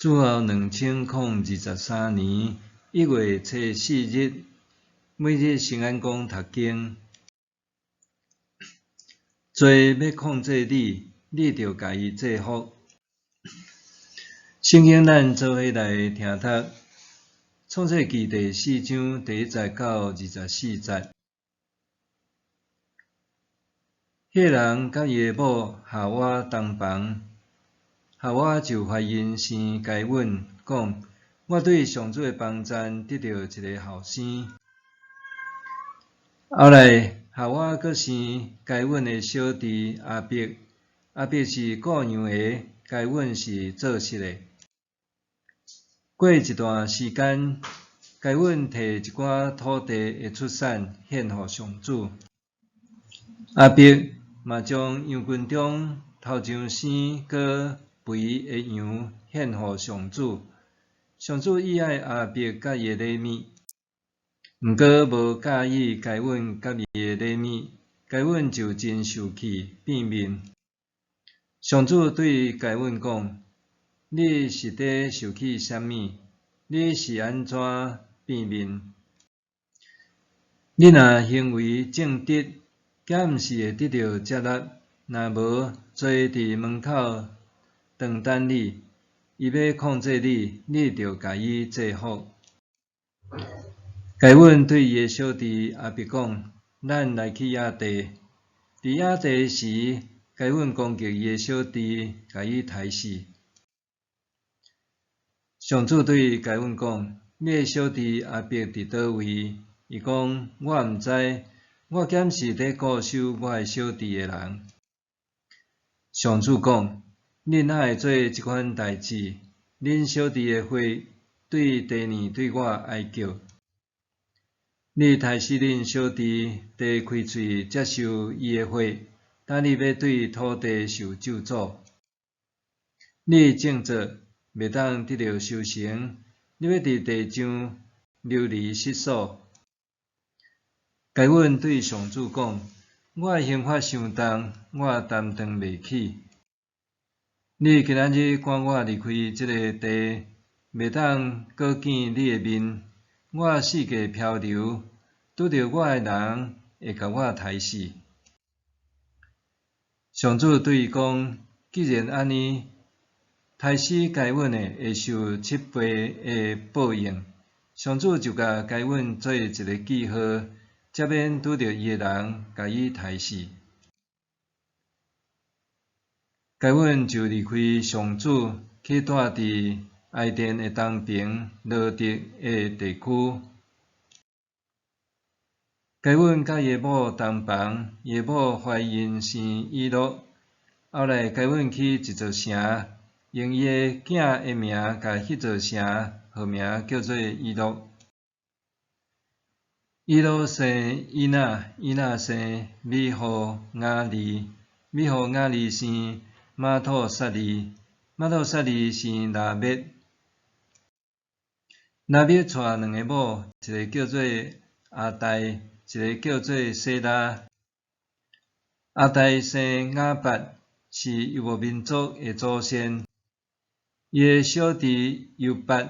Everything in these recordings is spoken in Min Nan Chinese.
主後2023年1月初4日，每日聖安講讀經。罪欲控制你，你著共伊制服。聖經咱做伙來聽讀《創世記》第四章第一節到24節。彼人佮伊的某夏娃同房，夏娃就懷孕生該隱，講：我對上主的幫贊得著一个後生。後來夏娃閣生該隱的小弟亞伯，亞伯是顧羊的，該隱是做穡的。過一段時間，該隱提一寡土地的出產獻予上主。亞伯嘛將羊群中頭上生閣肥的羊獻予上主。上主喜愛亞伯佮伊的禮物，毋過無佮意該隱佮伊的禮物，該隱就真受氣變面。上主對該隱講：你是佇受氣啥物？你是按怎變面？你若行為正直，敢毋是會得著接納？若無，罪佇門口等等你，伊欲控制你，你著共伊制服。該隱對伊的小弟亞伯講：咱來去野地。佇野地時，該隱攻擊伊的小弟，共伊刣死。上主對該隱講：你的小弟亞伯佇佗位？伊講：我毋知，我敢是佇顧守我的小弟的人？上主講：恁哪會做這款代誌？恁小弟的血對地面對我哀叫。你刣死恁小弟，地開喙接受伊的血，等你欲對土地受咒詛。你種作袂當得著收成，你欲佇地上流離失所。該隱對上主講：我的刑罰傷重，我擔當袂起。你今仔日趕我離開這个地，袂當閣見你的面。我四界漂流，拄著我的人會共我刣死。上主對伊講：既然按呢，刣死該隱的會受七倍的報應。上主就共該隱做一个記號，才免拄著伊的人共伊刣死。該隱就離開上主，去蹛佇埃甸的東爿羅得的地區。該隱佮伊的某同房，伊的某懷孕生以諾。後來該隱起一座城，用伊的囝的名共彼座城號名叫做以諾。以諾生以那，以那生米戶雅利，米戶雅利生瑪土撒利，瑪土撒利生拉滅。拉滅娶兩个某，一个叫做亞大，一个叫做細拉。亞大生雅八，是遊牧民族的祖先。伊的小弟猶八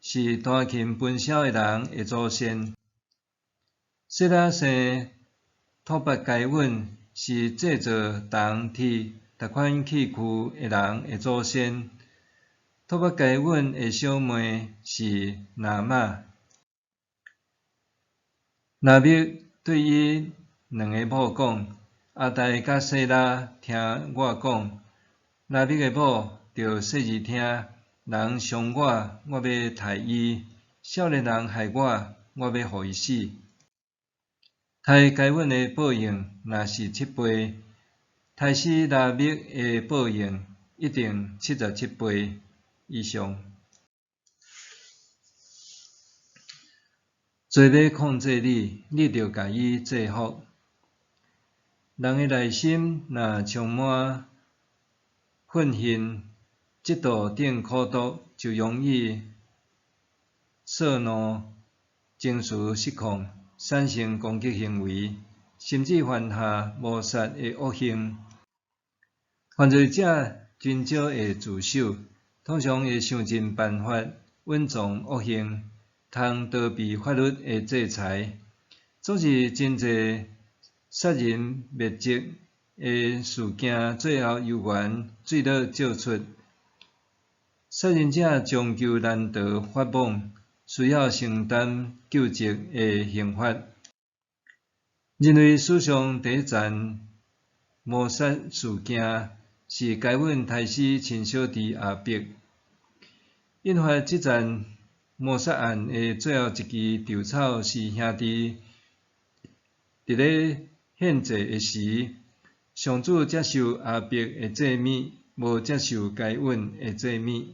是彈琴分簫的人的祖先。細拉生托拔該隱，是製造銅鐵逐款器具的人的祖先。托拔該隱的小妹是拿瑪。拉滅對伊兩个某講：亞大佮細拉，聽我講。拉滅的某著細膩聽，人傷我，我欲刣伊；少年人害我，我欲予伊死。刣該隱的報應若是七倍，刣死拉滅的報應一定77倍以上。罪欲控制你，你著共伊制服。人的內心若充滿憤恨、嫉妒等苦毒，就容易躁怒、情緒失控，產生攻擊行為，甚至犯下謀殺的惡行。犯罪者真少會自首，通常會想盡辦法隱藏惡行，通逃避法律的制裁。總是真濟殺人滅跡的事件，最後猶原水落石出。殺人者終究難逃法網，需要承擔究責的刑罰。人類史上第一樁謀殺事件，是該隱刣死親小弟亞伯。引發這樁謀殺案的最後一支稻草，是兄弟佇咧獻祭的時，上主接受亞伯的祭物，無接受該隱的祭物。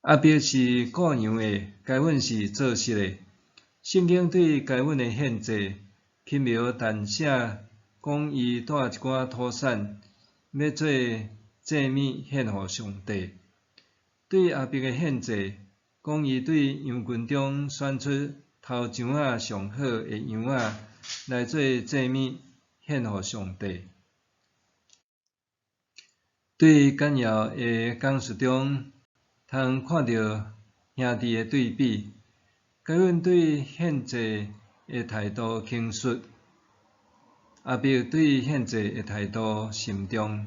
亞伯是顧羊的，該隱是做穡的。聖經對該隱的獻祭，輕描淡寫講伊帶一寡土產，欲做祭物獻予上帝。對亞伯的獻祭，講伊對羊群中選出頭上仔上好的羊仔來做祭物獻予上帝。對簡要的講述中，通看著兄弟的對比。該隱對獻祭的態度輕率，亞伯對獻祭的態度慎重。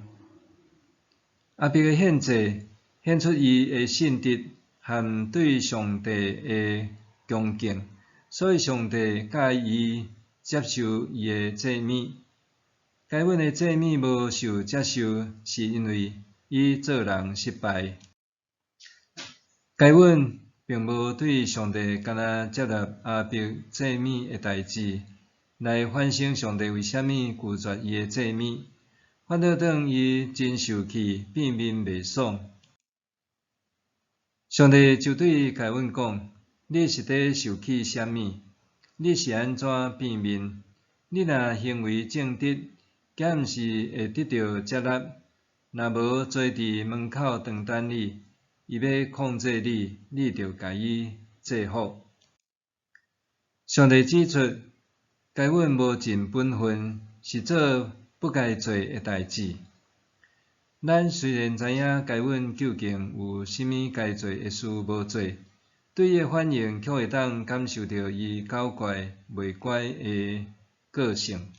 亞伯的獻祭顯出伊的信德和對上帝的恭敬，所以上帝佮意接受伊的祭物。該隱的祭物無受接受，是因為伊做人失敗。該隱並無對上帝敢若接納亞伯祭物的代誌，來反省上帝為啥物拒絕伊的祭物，反倒轉伊真受氣，變面袂爽。上帝就對該隱講：你是佇受氣啥物？你是按怎變面？你若行為正直，敢毋是會得著接納？若無，罪佇門口等等你，伊欲控制你，你著共伊制服。上帝指出，該隱無盡本分，是做不該做的代誌。咱雖然知影該隱究竟有啥物該做的事無做，對伊的反應卻會當感受著伊狡怪袂乖的個性。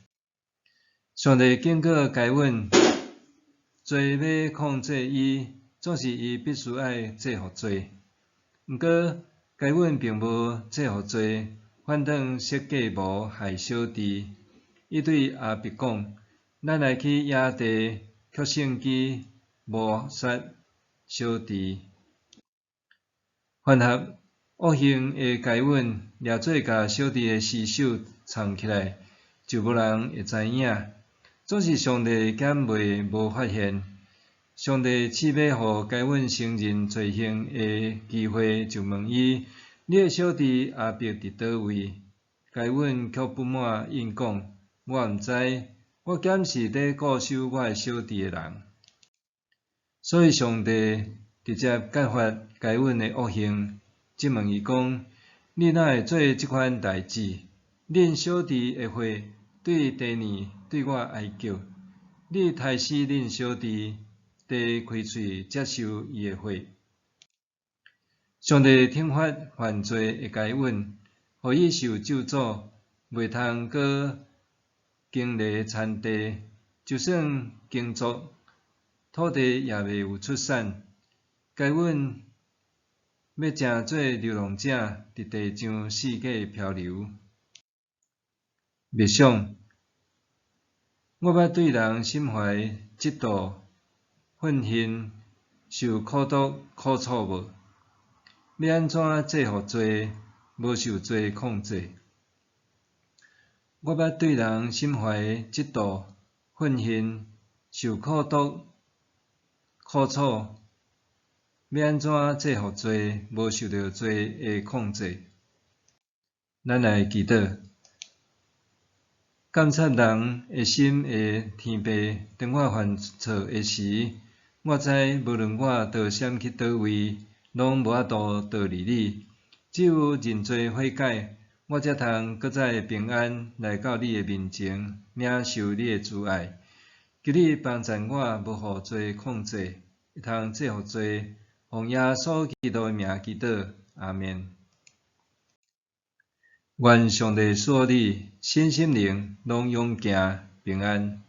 上帝警告該隱，罪欲控制伊，總是伊必須愛制服罪。毋過，該隱並無制服罪，反轉設計謀害小弟。伊對亞伯講：咱來去野地，曲線機謀殺小弟。犯下惡行的該隱，掠做共小弟的屍首藏起來，就無人會知影。總是上帝敢袂無發現？上帝試欲予該隱承認罪行的機會，就問伊：你的小弟亞伯佇佗位？該隱卻不滿應講：我毋知，我敢是佇顧守我的小弟的人。所以上帝直接揭發該隱的惡行，質問伊講：你哪會做這款代誌？恁小弟的血對地呢對我哀叫，你刣死恁小弟，地開喙接受伊的血。上帝懲罰犯罪的該隱，予伊受咒詛，袂通閣耕犁田地，就算耕作，土地也袂有出產。該隱欲成做流浪者，佇地上四界漂流。默想，我捌對人心懷嫉妒、憤恨、受苦毒、苦楚無？欲按怎制服罪，無受罪控制？我捌對人心懷嫉妒、憤恨、受苦毒、苦楚，欲按怎制服罪，無受著罪的控制？咱來祈禱。監察人的心的天父，當我犯錯的時，我知無論我逃閃去佗位，攏無法度逃離你。只有認罪悔改，我才通閣再平安來到你的面前，領受你的慈愛。求你幫贊我，無予罪控制。會通制服罪，奉耶穌基督的名祈禱，阿們。願上帝賜福你，身心靈攏勇健平安。